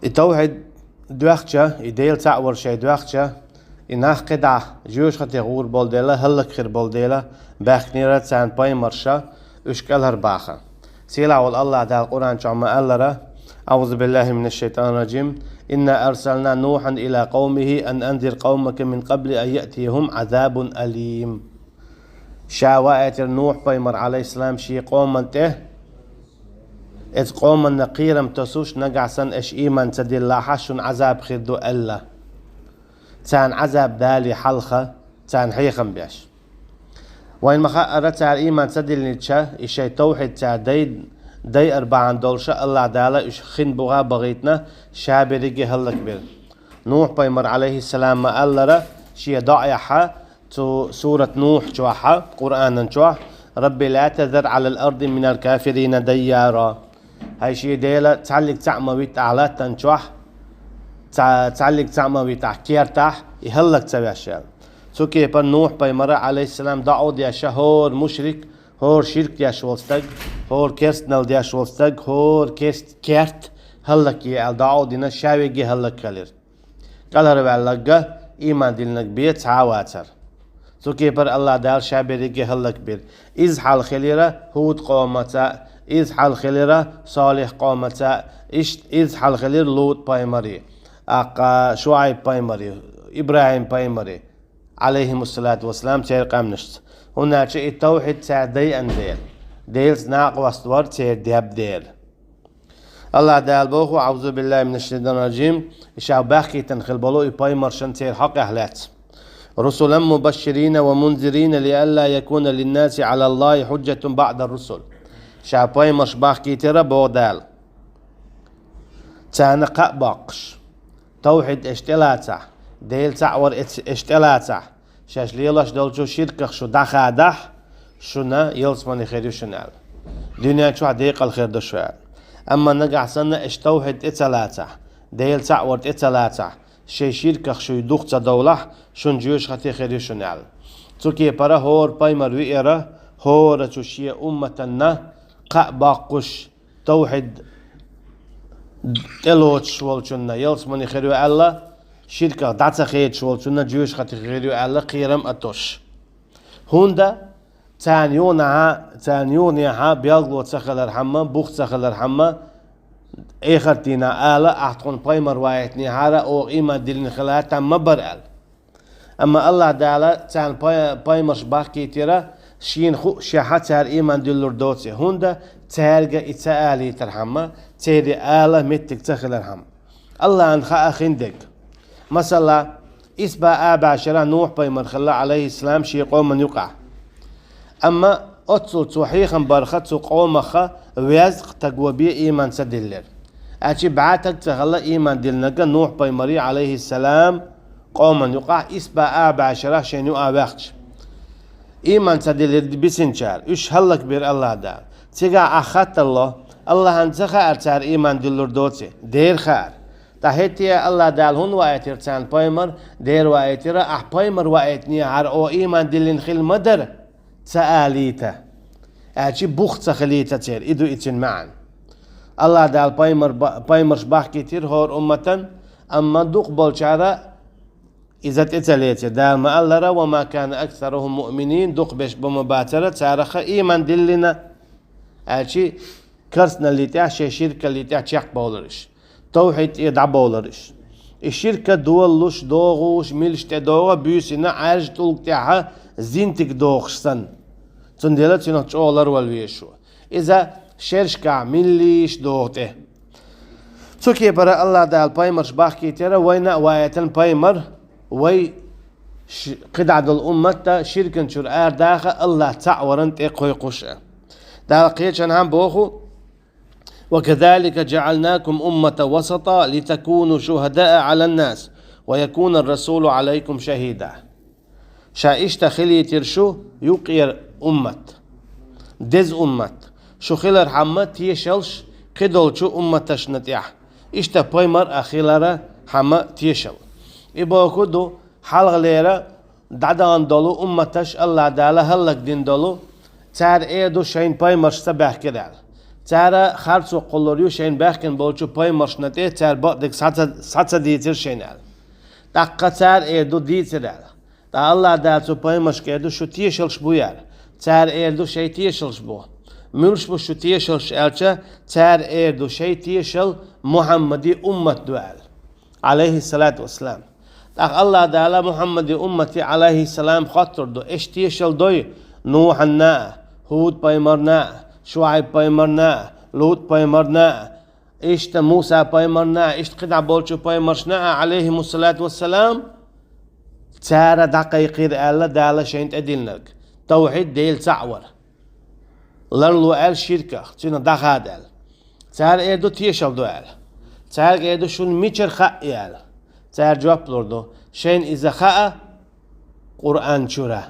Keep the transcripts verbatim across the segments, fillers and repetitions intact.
И тавхьид доьхча, и Дела цхьаъ вар шоай доьхча, и нах кхидӀа жоьжахате гӀур болу дела, хӀаллакьхир болу дела, баьхкинера царна пайхамарша, уьш кӀелхьарбаха. Сийлахь волу АллахӀ Дала Къуръан чохь ма-аллара: أعوذ بالله من الشيطان الرجيم. إنا أرسلنا نوحا إلى قومه أن أنذر قومك من قبل أن يأتيهم عذاب أليم. Ша ваийтира Нухь-пайхамар, Ӏалайхиссалам, шен къоман тӀе, оцу къоманна кхерам тосуш, нагахь санна аша ийман ца диллахь, шуна Ӏазаб хир ду аьлла. Царна Ӏазаб далале хьалха, царна хьехам беш. Вайна ма-хаъара, цара ийман ца диллинча, и шайн тавхьид цара дай-, дайар бахьана долуша АллахӀ Дала уьш хин буха бахийтина, ша берриге хӀаллакбира. Нухь-пайхамар, Ӏалайхиссалам, ма-аллара, шен доӀа яхьа, цу сурат Нухь чохьа, Къуръанан чохь: «رب لا تذر على الأرض من الكافرين ديارا». ХӀай шен Дела, цхьаллиг цхьаъ ма вита ахь латтан чохь, ца-, цхьаллиг цхьаъ ма вита ахь кертахь, и хӀаллак ца веш аьлла. Цу кепара Нухь-пайхамара, Ӏалайхиссалам, доӀа деш хӀора мушрик, хӀора ширк деш волу стаг, хӀора керстанал деш волу стаг, хӀора керст-, керт хӀаллакъе аьлла доӀа дина, ша верриге хӀаллакхилира. КӀелхьарваьлларг, ийман диллинарг бен цхьа а вацара. Цу кепара АллахӀ Дала ша берриге хӀаллакбира. Иза хьалхилира ХӀуд-къомаца, иза хьалхилира Салихь-къомаца, иш-, иза хьалхилира Лут-пайхамаре, тӀаккха Шуайб-пайхамаре, ИбрахӀим-пайхамаре, Ӏалайхимуссалату вассалам, церан къаьмнашца. ХӀунда аьлча и тавхьид цара дайъина дела, Делаца накъост вар церан деб дела. АллахӀ Дала боху: «أعوذ بالله من الشيطان الرجيم». Ша баьхкийтина хила болу и пайхамаршна церан хьокъехь лаьцна: «رسلا مبشرين ومنذرين لئلا يكون للناس على الله حجة بعد الرسل». Ша пайхамарш баьхкийтира, боху Дала, царна кхаъ боккхуш, тавхьид аша тӀелацахь, Дела цхьаъ вар аша тӀелацахь, шаьш лелош долчу ширках шу дӀахадахь, шуна ялсамани хир ю шуна аьлла. Дуьнен чохь декъала хир ду шу аьлла. Амма нагахь санна аша тавхьид тӀе ца лацахь, Дела цхьаъ вар тӀе ца лацахь, шайн ширках шуй дух ца довлахь, шуна жоьжахате хир ю шуна аьлла. Цу кепара хӀора пайхамар веара, хӀора цу шен умматана кхаъ боккхуш, тавхьид тӀелоцуш волчунна ялсамани хир ю аьлла, ширках дӀа ца хедаш волчунна жоьжахате хир ю аьлла, кхерам а тосуш. ХӀунда царна юханехьа, царна юханехьа билгало ца хилархьама, бух ца хилархьама, эхартдийнахь ала, ахь тхуна пайхамар ваийтинехьара, оха ийман диллина хилар там ма бара аьлла. Амма АллахӀ Дала царна пай-, пайхамарш бахкийтира, шена хууш шехьа цара ийман дуьллур доций, хӀунда цаьрга и ца алийтархьама, церан ала меттиг ца хилархьама. АллахӀан хаа хиндерг. Масала, исс бӀе арбаӀ шарахь Нухь-пайхамар хилла, Ӏалайхиссалам, шен къоман юкъахь. Амма оццул цо хьехам барха цу къомаха везткъа таг ва бен ийман ца диллира. Аьлчи бӀе таг ца хилла ийман диллинарг Нухь-пайхамаре, Ӏалайхиссалам, къоман юкъахь исс бӀе арбаӀ шарахь шайна юкъа ваьхча. Ийман ца диллира бисинчара, уьш хӀаллакбира АллахӀ Дала. Цигахь ахь хаттар ло, АллахӀан ца хаьара цара ийман дуьллур доций? Дера хаьара. Ткъа хӀетте а АллахӀ Дала хӀунда ваийтира царна пайхамар? Дера ваийтира, ахь пайхамар ваийтинехьара оха ийман диллина хила ма дара, ца алийта. Аьлчи бух ца хилийта церан, и ду и цуьнан маьӀна. АллахӀ Дала пайхамар ба-, пайхамарш бахкийтира хӀора умматан, амма дукхахболчара иза тӀе ца лецира. Дала ма-аллара: «وما كان أكثرهم مؤمنين», дукхахберш бу ма бацара царах ийман диллина. Аьлчи керстаналлий тӀехь, шайн ширкаллий тӀехь чекхбовлура уьш. Тавхьид тӀе дӀабовлура уьш. И ширка долалуш, догӀуш, милаш тӀе догӀа буьйсина Ӏаьржа тӀулга тӀехьа зинтиг дохуш санна. Цундела цуьнах чӀогӀа ларвала везаш ву. Иза шерашкахь миллийша догӀу тӀе. Цу кепара АллахӀ Дала пайхамарш бахкийтира, вайна а ваийтина пайхамар, вай ш-, кхидӀа долу уммат а ширкан чуьра арадаха АллахӀ цхьаъ варан тӀе кхойкхуш а. Дала кхечанхьа боху: «وكذلك جعلناكم أمة وسطا لتكونوا شهداء على الناس ويكون الرسول عليكم شهيدا». Ша иштта хилийтира шу юккъера уммат, деза уммат, шу хилархьама тешалш кхидолчу умматашна тӀехь, иштта пайхамар а хилархьама тешал. И боху ду, хьалхалера дӀадахана долу умматаш АллахӀ Дала хӀаллакдина долу, цара эр ду шайна пайхамарш ца баьхкира аьлла. Цара харцо кхоллар ю шайна баьхкина болчу пайхамаршна тӀе, цара бакъдерг схьа ца, схьа ца дийцира шайна аьлла. ТӀаккха цара эр ду дийцира аьлла. ТӀаккха АллахӀ Дала цу пайхамаршка эр ду, шу тешалш бу аьлла. Цара эр ду, шайн тешалш бу. Муьлш бу шу тешалш аьлча, цара эр ду, шайн тешал Мухьаммаде уммат ду аьлла, Ӏалайхиссалату вассалам. ТӀаккха АллахӀ Дала Мухьаммаде уммате, Ӏалайхиссалам, хоттур ду: «Эш тешал дой Нухьанна а, ХӀуд пайхамарна а, ШуӀайб пайхамарна а, ЛутӀ пайхамарна а, иштта Муса пайхамарна а, иштта кхидӀа болчу пайхамаршна а, Ӏалайхимуссалату вассалам, цара дӀакхайкхийра», — аьлла, Дала шайна тӀедиллинарг: тавхьид, Дела цхьаъ вар. Ларло аьлла ширках, цуьнан дӀахада аьлла. Цара эр ду, тешал ду аьлла. Цаьрга эр ду, шуна мичара хаьа аьлла. Цара жоп лур ду: шайна иза хаьа Къуръан чура.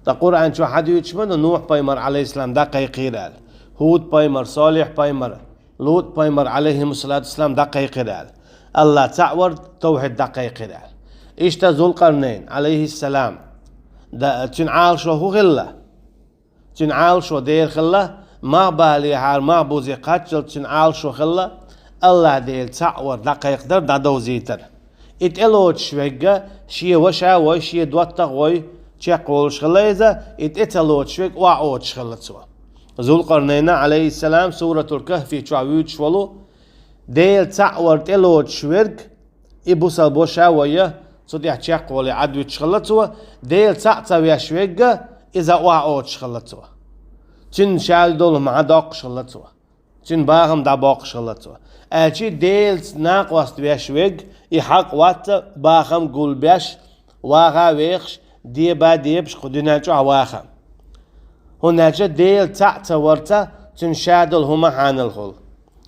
Ткъа Къуръан чу хьадуьйцуш ма ду Нухь пайхамар, Ӏалайхиссалам, дӀакхайкхийра аьлла, ХӀуд пайхамар, Солихь пайхамар, ЛутӀ пайхамар, Ӏалайхимуссалату вассалам, дӀакхайкхийра аьлла. АллахӀ цхьаъ вар, тавхьид дӀакхайкхийра аьлла. Иштта Зулкъарнайн, Ӏалайхиссалам, да, цуьнан Ӏалашо хӀун хилла? Цуьнан Ӏалашо дера хилла, мах балехьара мах бузе кхаччалц цуьнан Ӏалашо хилла, АллахӀ Дела цхьаъ вар дӀакхайкхадар дӀадовзийтар. И тӀелоцуш верг шен ваша а вой, шен доттагӀа а вой, чекхволуш хилла иза, и тӀе ца лоцуш верг охьаоцуш хилла цо. Зулкъарнайна, Ӏалайхиссалам, Суратул-Кахфи чохь вуьйцуш волу, Дела цхьаъ вар тӀелоцуш верг, и бусалба ваша а вой, цу тӀехь чекхволий Ӏадвуьтуш хилла цо, Дела цхьаъ ца веш верг, иза охьаоцуш хилла цо. Цуьнан шадолу хӀума дӀадоккхуш хилла цо. Цуьнан бахам дӀабоккхуш хилла цо. Аьлча Делаца накъост веш верг, и хьакъ вац бахам гулбеш, ваха а вехаш, деба а дебаш кху дуьнен чохь ваха. ХӀунда аьлча Дела цхьаъ ца варца, цуьнан шадолу хӀума хьанал хуьлу.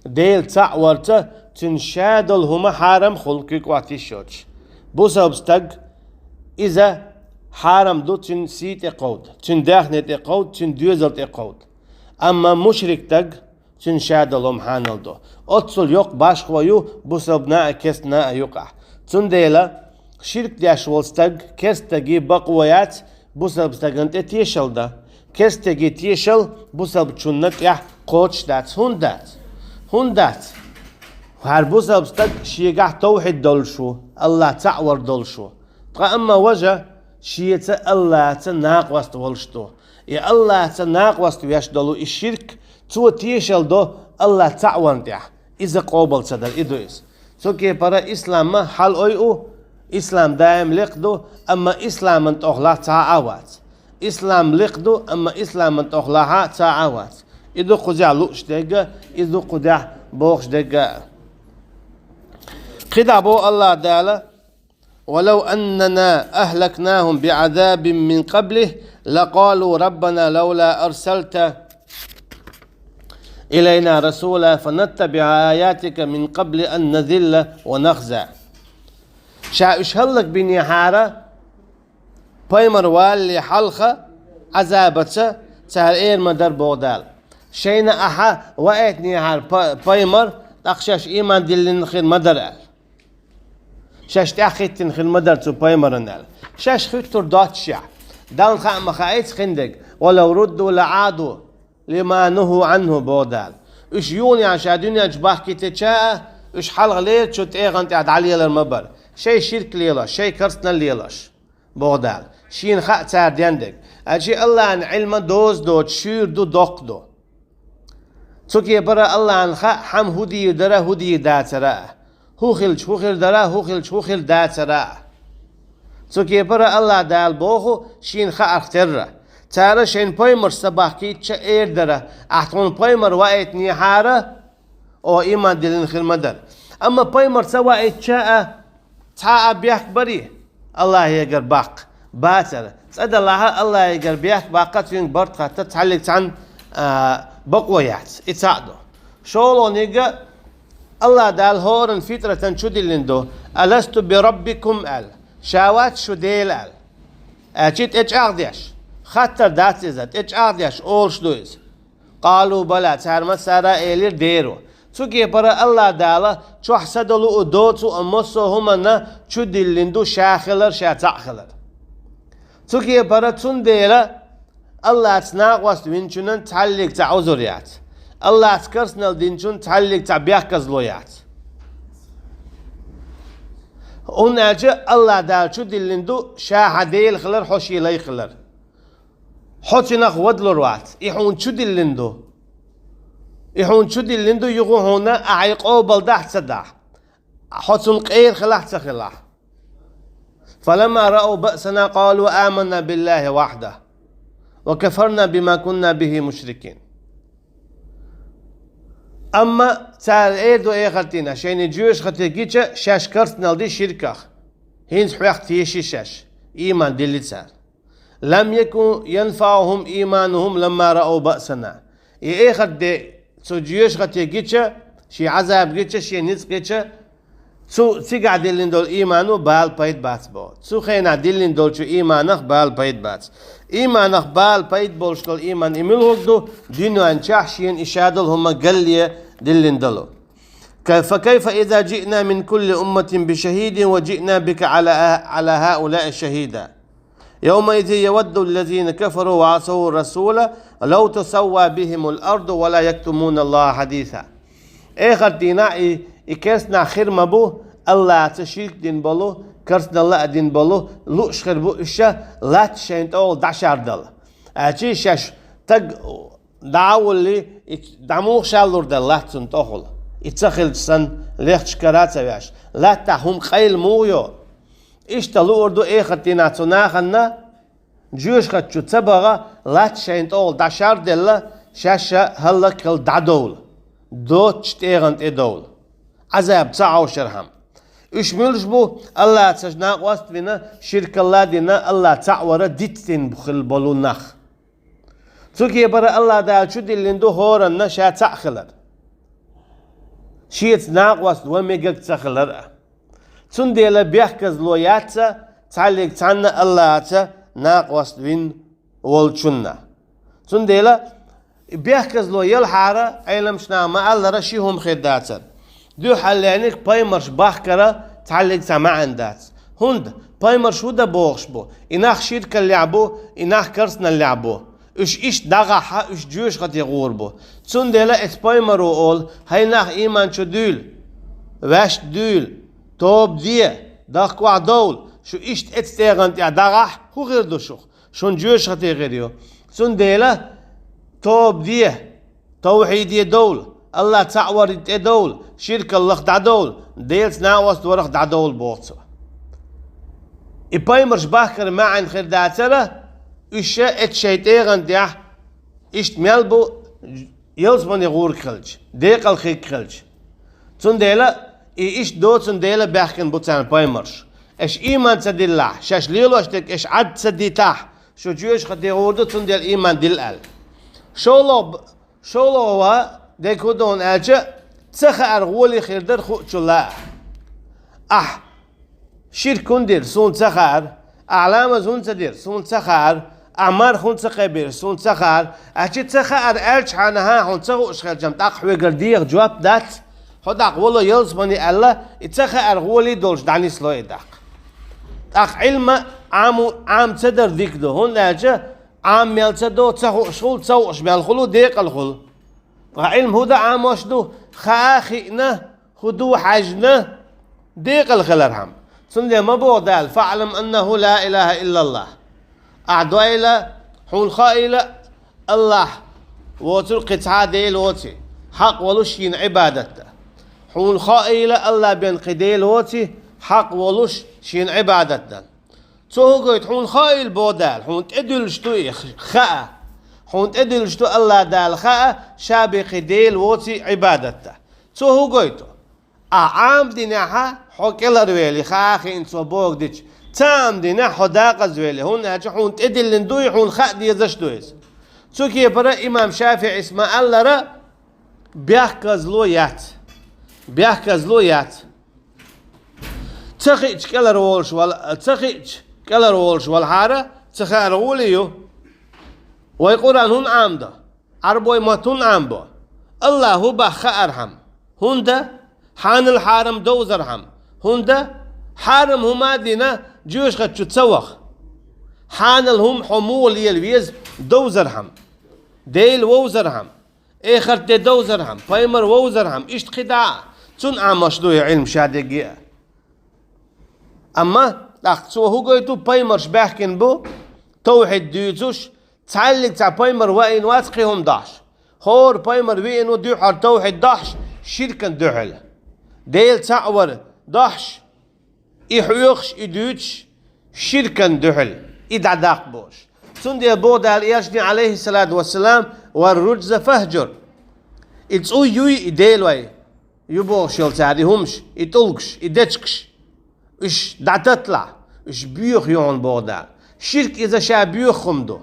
Дела цхьаъ варца, цуьнан шадолу хӀума хьарам хуьлу, куьг охьатиш йоцуш. Бусалба стаг, иза хьарам ду цуьнан сий тӀе кховда, цуьнан даьхни тӀе кховда, цуьнан доьзал тӀе кховда. Амма мушрик стаг, цуьнан шадолу хӀума хьанал ду. Оццул йоккха башхо ю бусалбана а, керстана а юкъахь. Цундела ширк деш волу стаг, керста стаге бакъо яц бусалба стагана тӀе тешал дан. Керста стаге тешал бусалбачунна тӀехь кхочуш дац. ХӀунда дац? ХӀунда дац? ХӀара бусалба стаг шегахь тавхьид долуш ву, АллахӀ цхьаъ вар долуш ву. Ткъа амма важа шеца АллахӀца накъост волуш ду. И АллахӀца накъост веш долу и ширк, цо тешал до АллахӀ цхьаъ варна тӀехь. Иза къобал ца дар, и ду иза. Цу кепара ислам ма хьалаойу, ислам даим лекха ду, амма исламан тӀехула цхьа а вац. Ислам лекха ду, амма исламан тӀехула цхьа а вац. И ду кхузехь лууш дерг а, и ду кхузехь бохуш дерг а. КхидӀа боху АллахӀ Дала: «ولو أننا أهلكناهم بعذاب من قبله لقالوا ربنا لولا أرسلت إلينا رسولا فنتبع آياتك من قبل أن نذل ونخزى». Ша уьш хӀаллакбинехьара, пайхамар валале хьалха, Ӏазабаца цара эр ма дара, боху Дала: «Шайна ахьа ваийтинехьара па-, пайхамар, тӀаккха шаьш ийман диллина хир ма дара», — аьлла. Шаьш тӀаьхьахӀиттина хир ма дара цу пайхамаран аьлла. Шаьш хӀуьттур доццушехь, Далла хаа ма хаийца хиндерг: «ولو ردوا لعادوا لما نهوا عنه», — боху Дала. Уьш юханехьа ша дуьнен чу бахкийтича а, уьш хьалха лерачу тӀегӀан тӀехь дӀалелар ма бара. Шайн ширк лелош, шайн керстанал лелош, боху Дала. Шена хаьа цара ден дерг. Аьлча АллахӀан Ӏилма доза доцу, шуьйра ду, доккха ду. Цу кепара АллахӀан хаьа хӀама хӀун дийр дара, хӀун дийр дацара а. ХӀун хилча хӀун хир дара, хӀун хилча хӀун хир дацара а. Цу кепара АллахӀ Дала боху, шена хаарх терра. Цара шайн пайхамарш ца бахкийтича эр дара: «Ахь тхуна пайхамар ваийтинехьара, оха ийман диллина хир ма дара». Амма пайхамар ца ваийтича а, цхьа а бехк барий АллахӀегара баккха? Бацара. ЦӀа далахьа АллахӀегара бехк баккха, цуьнга барт хатта цхьаллиг цхьаьна, а, бакъо яц. И цхьаъ ду. ШолгӀаниг а АллахӀ Дала хӀоранна фитӀратан чу диллина ду: «ألست بربكم», — аьлла. «Ша вац шу Дела?» — аьлла. Аьлча тӀе чӀагӀдеш. Хаттар дац иза, тӀе чӀагӀдеш олуш ду иза. «قالوا بلى», цара массара а элира: «Дера ву». Цу кепара АллахӀ Дала чохь са долу а, доцу а, массо а хӀуманна чу диллина ду ша хилар, ша цхьаъ хилар. Цу кепара цундела АллахӀца накъост винчунан цхьаллиг цхьа Ӏузур яц. Аллахьца керстанал динчун цхьаллиг цхьа бехказло яц. ХӀунда аьлча Аллахь Дала чу диллина ду, ша хьан Дела хилар, хьо шен лай хилар. Хьо цунах вадалур вац, и хьуна чу диллина ду. И хьуна чу диллина ду, юха хьуна а хьай къобал дахь а ца дахь. Хьо цунна къера хилахь а ца хилахь. فلما رأوا بأسنا قالوا آمنا بالله وحده وكفرنا بما كنا به مشركين. Амма цара эр ду эхарт дийнахь, шайна жоьжахате гича, шаьш керстанал ди ширках. ХӀинца хьоьх теши шаьш, ийман дилли цара. لم يكن ينفعهم إيمانهم لما رأوا بأسنا. И эхарт де цу жоьжахате гича, шен Ӏазаб гича, шен ницкъ гича, цу цигахь диллина долу иймано бала пайда бац боху. Цу хенахь диллина долчу ийманах бала пайда бац. Ийманах бала пайда болуш долу ийман и муьлхарг ду, дуьнен чохь шена и ша долу хӀума галле диллина долу. Ка-, فكيف إذا جئنا من كل أمة بشهيد وجئنا بك على، على هؤلاء شهيدا. يومئذ يود الذين كفروا وعصوا الرسول لو تسوى بهم الأرض ولا يكتمون الله حديثا. Эхарт дийнахь и, и керстанахь хир ма бу, Аллахьца ширк дина болу, керстаналла а дина болу, лууш хир бу уьш, латта шайна тӀехула дӀашардала. Аьлча шаьш стаг дӀа а воллий, и дӀа муха шаллур дара латта цунна тӀехула? И ца хилча санна, лехча кара а ца веш, латтахь хӀума къайла муха йо? Иштта луур ду эхарт дийнахь цу нахана, жоьжахати чу ца баха, латта шайна тӀехула дӀашарделла, шаьш хӀаллакьхила дӀадовла, доцучу тӀегӀан тӀе довла, Ӏазаб ца Ӏовшархьама. Уьш муьлш бу? Аллахьца накъост а вина, ширкалла а дина, Аллахь цхьаъ вара дицдина хилла болу нах. Цу кепара Аллахь Дала чу диллина ду хӀоранна ша цхьаъ хилар. Шеца накъост ван мегаг ца хилар а. Цундела бехказло яц цхьаллиг цхьанна Аллахьца накъост вина волчунна. Цундела бехказло ялхьара, Ӏеламчу наха ма-аллара, ши хӀума хир дацара. Дуьххьарлерниг пайхамарш бахкара цхьаллиг цхьа маьӀна дац. ХӀунда пайхамарш хӀун дан бохуш бу? И нах ширкаллехь бу, и нах керстаналлехь бу. Уьш иштта дӀагӀахь, уьш жоьжахате гӀур бу. Цундела эцу пайхамаро олу: «ХӀай нах, ийман чу дуьйла, ваьшта дуьйла, тоба де, даккхахь довла, шу иштта эцу тӀегӀан тӀехь дӀагӀахь, хӀун хир ду шух? Шуна жоьжахате хир ю». Цундела тоба де, тавхьиде довла, Аллахь цхьаъ варан тӀе довла, ширкаллах дӀадовла, Делаца накъост варах дӀадовла боху цо. И пайхамарш бахкара маьӀна хир дацара, уьш эцу шайн тӀегӀан тӀехь иштта мел бу, ялсамане гӀург хилча, декъала хиг хилча. Цундела и иштта доцун дела баьхкина бу царна пайхамарш. Аша ийман ца диллахь, шаьш лелош дерг аша Ӏад ца дитахь, шу жоьжахате гӀур ду, цундела ийман дилла аьлла. ШолгӀа, шолгӀа ва дерг хӀун ду аьлча, ца хаар гӀоле хир дара хуучул а. Ахь ширк хӀунда дира, суна ца хаара? Ахь ламаз хӀунда ца дира, суна ца хаара? Ахь марха хӀунда ца кхебира, суна ца хаара? Ахь чи ца хаара аьлчхьана, хьан хьуна ца хууш хилчам, тӀаккха хьоьгара деха жоп дац, хьо тӀаккха вало ялсамане аьлла, и ца хаара гӀоле долуш дӀанисло и тӀаккха. ТӀаккха Ӏилма Ӏам, Ӏам ца дар дика ду, хӀунда аьлча Ӏам мел ца до, ца хууш хуьлу, ца хууш мел хуьлу, декъала хуьлу. Ткъа Ӏилма хӀун дан Ӏамош ду? Хаа хиъна, хӀун ду хьаьжна, декъала хилархьама. Цундела ма боху Дала: «ФаӀлам аннаху ла илаха иллаллах». Ахь дойла, хьуна хаийла, Аллахь воцург кхин цхьа а Дела воций, хьакъ волуш шена Ӏибадат дан. Хьуна хаийла, Аллахь бен кхин Дела воций, хьакъ волуш шена Ӏибадат дан. Цо хӀун гойту? Хьуна хаийла, боху Дала, хьуна тӀедуьллуш ду и хаа. Хьуна тӀедуьллуш ду Аллахь Дала хаа, ша бен кхин Дела воций Ӏибадат дан. Цо хӀун гойту? Ахь Ӏам динехьа, хьо кӀеларвели, хаа хиъна цо бохург дича, ца Ӏам динехь, хьо дакъазвели, хӀунда аьлча хьуна тӀедиллина дуй, хьуна хаа дезаш ду иза. Цу кепара имам ШафиӀис ма-аллара, бехказло яц. Бехказло яц. Ца хиъча кӀелара волуш вала, ца хиъча кӀелара волуш валахьара, ца хаара гӀоле ю. Вай Къуръан хӀунда Ӏамадо? Ӏарбой мотт хӀунда Ӏамабо? Аллахь хӀун бах хаархьама. ХӀунда? Хьанал хьарам довзархьама. ХӀунда? Хьарам хӀума а дина, жоьжахати чу ца ваха. Хьанал хӀума хьо муха лела веза довзархьама, Дела вовзархьама. эхарт де довзархьама, пайхамар вовзархьама, иштта кхидӀа а. Цунна Ӏамош ду и Ӏилма шадерриге а. Амма тӀаккха цо хӀу гойту, пайхамарш баьхкина бу, тавхьид дуьйцуш, цхьаллиг цхьа пайхамар ваийна вац кхин хӀума дохьуш. ХӀора пайхамар веана ву дуьххьара тавхьид дохьуш, ширкан дуьхьал. Дела цхьаъ вар дохьуш, и хьоьхуш, и дуьйцуш, ширкан дуьхьал, и дӀадаккха бохуш. Цундела боху Дала элчане, Ӏалайхиссалату вассалам: «Вар-руджза фахджур». И цӀуй юй, и делой ю бохуш йолу цара, и хӀумаш, и тӀулгаш, и дечигаш. Уьш дӀататалахь, уьш боьха ю хьуна боху Дала. Ширк иза ша боьха хӀума ду.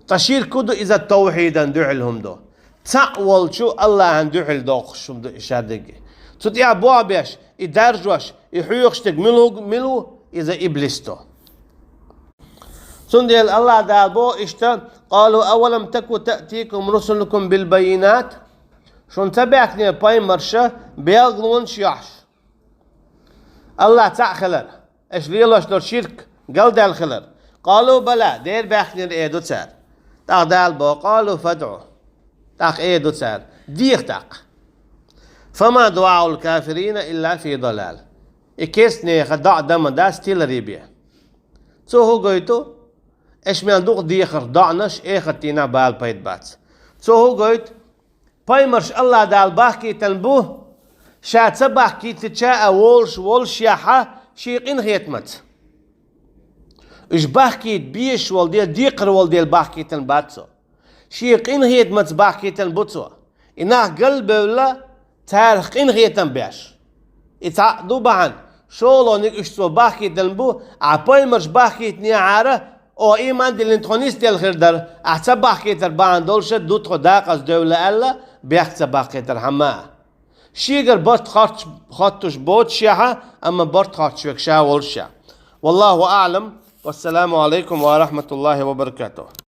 Ткъа ширк хӀу ду иза? Тавхьидан дуьхьал хӀума ду. Цхьаъ волчу АллахӀан дуьхьал доккхуш хӀума ду и шадерриге. Цу тӀехь болх беш, и даржош, и хьоьхуш дерг мила ву, мила ву? Иза иблис ду. Цундела АллахӀ Дала боху иштта: «Къалу авалам таку таътикум русулукум билбаййинат?» Шуна ца баьхкинера пайхамарша белгалонаш йохьуш? АллахӀ цхьаъ хилар, аша лелош долу ширк галдаьлла хилар. «Къалу бала», дера баьхкинера, эр ду цара. ТӀаккха Дала боху: «Къалу фадӀу». ТӀаккха эр ду цара: «Деха тӀаккха». «Фама дуӀаул кафирина илла фи далал». И керстанехан доӀа дан ма дац тиларе бен. Цо хӀу гойту? Аша мел дукха дехарх доӀанаш, эхарт дийнахь бала пайда бац. Цо хӀу гойту? Пайхамарш АллахӀ Дала бахкийтина бу, ша ца бахкийтича а волуш волушехьа, шен къинхетамаца. Уьш бахкийта безаш волу дела, декхар волу дела бахкийтина бац цо. Шен къинхетамаца бахкийтина бу цо. И нах галбевлла, царах къинхетам беш. И цхьаъ ду бахьана, шолгӀаниг уьш цо бахкийтина бу, ахьа пайхамарш бахкийтинехьара, оха ийман диллина тхо нисделла хир дара, ахьа ца бахкийтар бахьана долуша ду тхо дакъаза девлла аьлла, бехк ца баккхийтархьама а. Шегара барт хоттуш боцушехьа, амма барт хоттуш верг ша волушехь. Валлаху аӀлам. Вассаламу Ӏалайкум ва рахьматуллахӀи ва баракатухӀ.